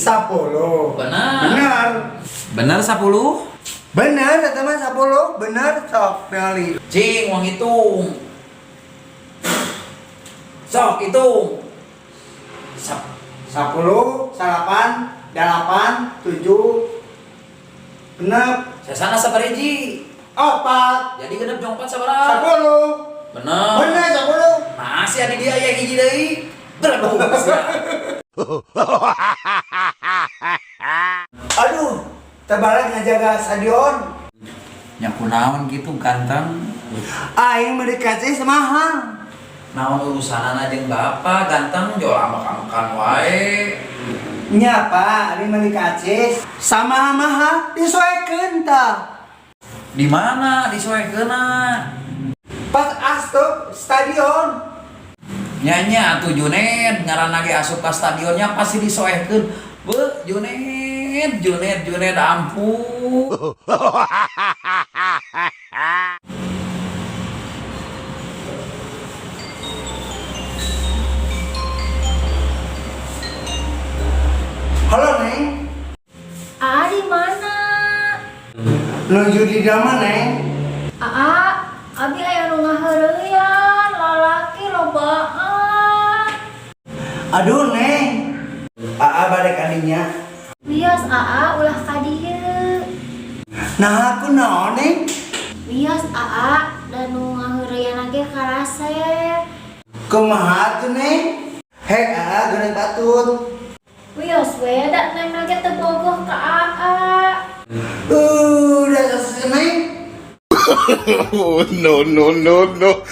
10. Benar. Benar. Benar 10? Benar eta mah 10, bener sok ningali. Cing, uang hitung. Sok hitung. 10, 8, 8, 7, 6, Sesana sabariji. 4, Jadi genep jeung 4 sabaraha? 10. Bener. Bener 10. Masih ada dia aya hiji deui. Berbung sia. Aduh, terbalik ngajaga stadion. Nya kunaon gitu ganteng. Aing meuli kacis mahal. Naon urusanana jeung bapak ganteng jol ambek-ambekan wae. Nya Pak, ari meuli kacis sama mahal disoekeun tah. Di mana disoekeunna? Pas asup stadion. Nya nya atuh Junet ngaranna ge asup ka stadionnya pasti disoehkeun. Beuh Junet, Junet, Junet ampun. Halo Neng, Aa di mana? nuju di mana Neng? Aa, abi aya nu ngaheureuyan, lalaki lobaan. Aduh Neng, Aa balik kadinya. Wios Aa ulah ka dieu. Nah aku naon Neng? Wios Aa da nu ngaheureuyan ge karasep. Kumaha tuh Neng? Hek Aa geuning batut. Wios we da neng ge teu bogoh ka Aa. Udah selesai Neng. Oh, no, no, no, no.